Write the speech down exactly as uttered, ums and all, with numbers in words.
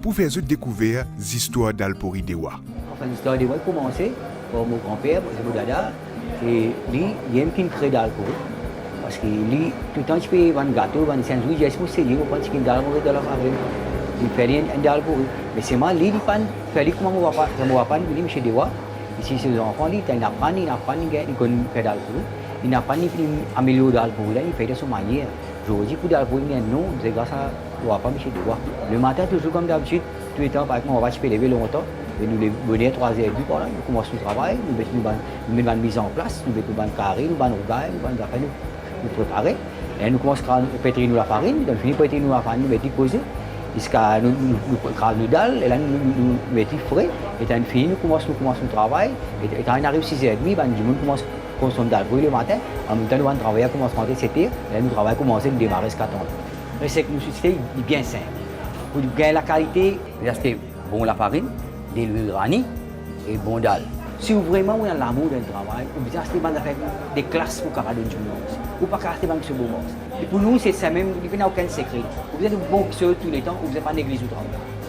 pou fer zot dekouver zistwar dal pori Dewa. Anfin, listwar Dewa koumanse par mo granper, mo dada, e li, li mem ki kre dal pori. Parski li, toultan ti pe vann gato, vann sandwich, zis pou seye, mo pran tikin dal, mo met dan lafarin. Li fer li enn, enn dal pori. Me selman li, li pa'nn fer li kouma mo papa, mo papa, li, misie Dewa. Isi, se zanfan, li, li aprann, li aprann, li, li konn fer dal pori. Li aprann, li, li amelior dal pori la, li fer dan so manier. Zordi, pou dal pori, li ena enn nom, se gras a mo papa, misie Dewa. Lematin, touzour kouma dabitid, touletan, par exanp, mo papa ti pe leve lontan, e nou lev boner, trwa zer edmi, par la, nou koumans nou travay, nou met nou bann, nou met bann mizanplas, nou met nou bann kari, nou bann rougay, nou bann zafer, nou, nou prepare. E nou koumans kraz, petri nou lafarin, letan nou fini petri nou lafarin, nou met li koze, ziska nou, nou, nou, nou kraz nou dal, e la nou, nou, nou, nou met li fre, letan nou fini, nou koumans, nou koumans nou travay, e, e kan inn ariv siz er edmi, bann dimoun koumans konsom dal pori lematin, anmemtan nou bann travayer koumans rant seter, e la nou travay koumanse, nou demare ziska trant. Resep nou sosete, li bien sinp. Pou gagn lakalite, aste bon lafarin, delwil rani e bon dal. Si ou vreman ou ena lamour dan travay, ou bizin aste bann zafer de klas pou kapav donn dimoun marse. Ou pa kapav aste bann ki so bon marse. E pou nou, se sa mem, li pena okenn sekre. Ou bizin bon kiksoz touletan, ou bizin pa negliz ou travay.